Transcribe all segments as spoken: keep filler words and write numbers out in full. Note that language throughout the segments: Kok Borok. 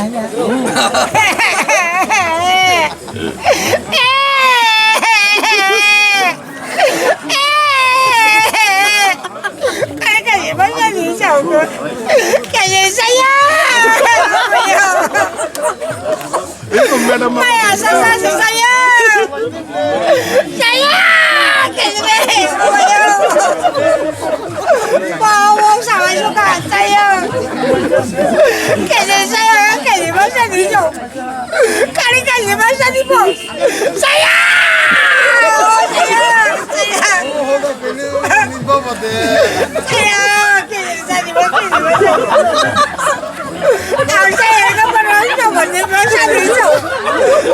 Kaya saya. Madam, maya saya saya saya. Saya. Kaya saya. Bawa sama suka saya. Kaya saya. Kaya saya. Kari kari ba sani bo. Saya! Oh, saya! Saya! Saya! Kiri sani bo, kiri ba sani bo. Ang saya ka paro, ito ba ni ba sani bo.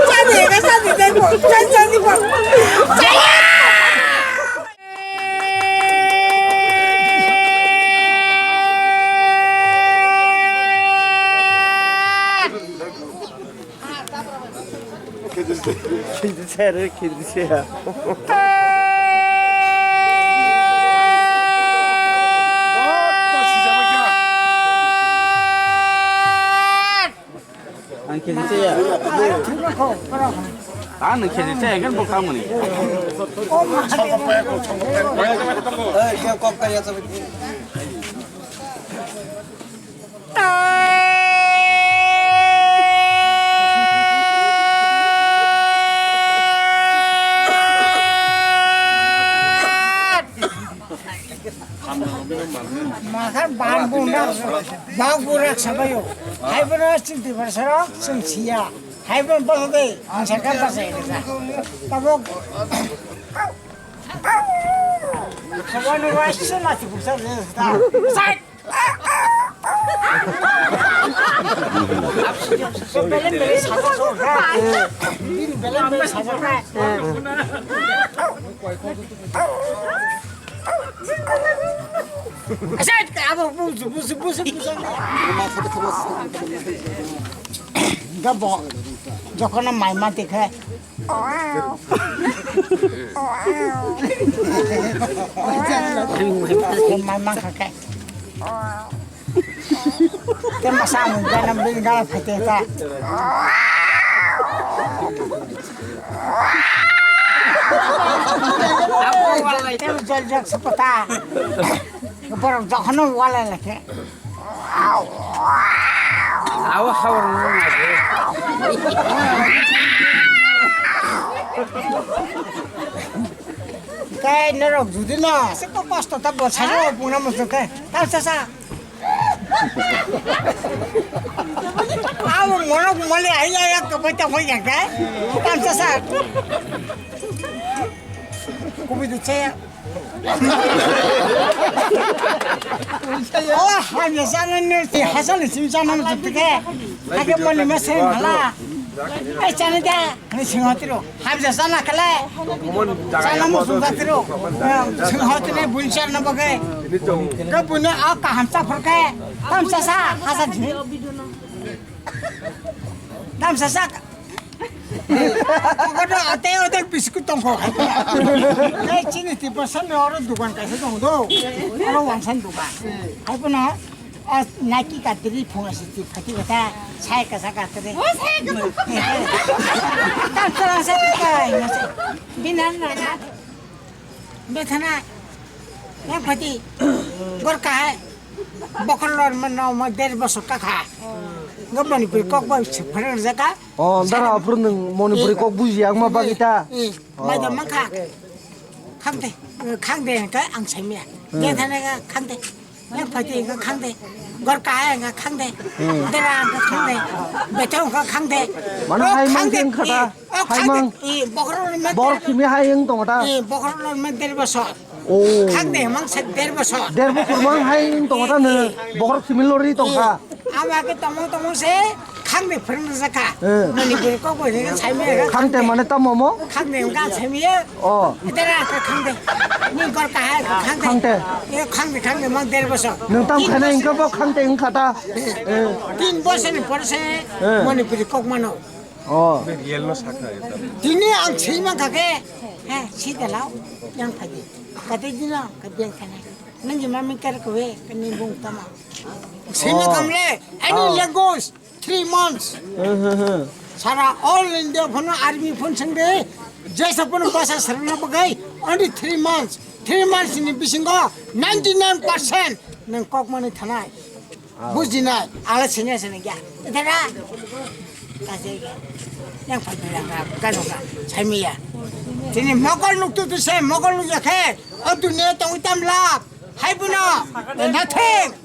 Sani ka sani dai bo. Sani, sani bo. Saya! Kedi saya, kedi saya. Ang kedi saya. Ah, nang kedi saya kan bokang mani. Makhar ban bunda bang burak sabayo. Hai bro, chwng twi bar sarok chwng siya. Hai bro, bosode ang sakha basa ini sa. Tabok. Sabani waisa mati buksa sa. Sai. Belem belem saja so. Belem belem saja. Gabo, jokhon mai ma tikhe. Mai ma kha khe. Te masa mung kana bin gala phate ta. Te jol jol sapata. Borok jokhon wala lakhe. Aw hawr. Kai norok judi no. Seko kosto ta bo saro pungna musu kai. Ta sa sa. Amo mono mole ai ai ko bai ta hoi ya kai. Tam sa sa. Kubi du che. Oh, hamya sana ni ti hasal ni sim sana mo tu ke. Ake mole ma sen hala. Ai chana da. Ni sing hotiro. Hamja sana kale. Sana mo sung datiro. Sing hotine bunchar na bagai. Ka punya a ka hamsa phorkai. Hamsa sa hasa jini. Hamsa sa. Kokono ate ote biskut tongkho. Kai chini tipa sana oro dukan kaisa tong do. Oro wangsan dukan. Hai puno. Ah, naki katri phung asi ti phati kata, sai kasa katri. Oh, sai kasa. Tam tara sai kai, nasi. Binan na na. Bethana. Ya phati. Gor ka hai. Bokol lor man no ma der bosor ka kha. Gam Manipuri kok ba se pharan jaka. Oh, dara aphuru nwng Manipuri kok buji ang ma bagita. Eh, mai da man kha. Khang de, khang de ka ang sai miya. Bethana ka khang de. Yang pati wngkha khang de, gorka hai wngkha khang de, dera wngkha khang de, betha wngkha khang de. Mano hai mang khe wngkha ta, hai mang. Bokrok ni ma bokrok simi hai wng tongo ta. Bokrok ni ma der bosor. Oh. Khang de mang se der bosor. Der bosor mang hai wng tongo ta no, bokrok simi lori tongkha. Ama ke tomong tomong se khang de phwrwng jakha. Manipuri kok bo ni sai miya. Khang de mane tamo mo? Khang de wngkha sai miya. Oh. Dera ka khang de. Ni gor ka hai ka khang de. Khang de. Ye khang de, khang de mang der bosor. Nwng tam khana wngkha bo khang de wngkha ta. Tin bosor ni por se Manipuri kok mano. Oh. Tini ang sima ka ke. He, si de lao. Yang phai de. Ka de dino ka biang khana. Nang ji mami kar ko we ka ni bung tama. Sima kam le. Any language. three months. Sara all India phano army phone sengde, jesa phano basa serna bagai only three months. Three months ni bisingo ninety nine percent nang kok mani thanai. Bujinai, ala sini sini gya. Itara. Kasih gya. Yang pai pai yang ka, kan ka, sai mi ya. Tini mokol nuk tu tu se, mokol nuk ya khe. O dunia tong itam lap. Hai puno, nothing.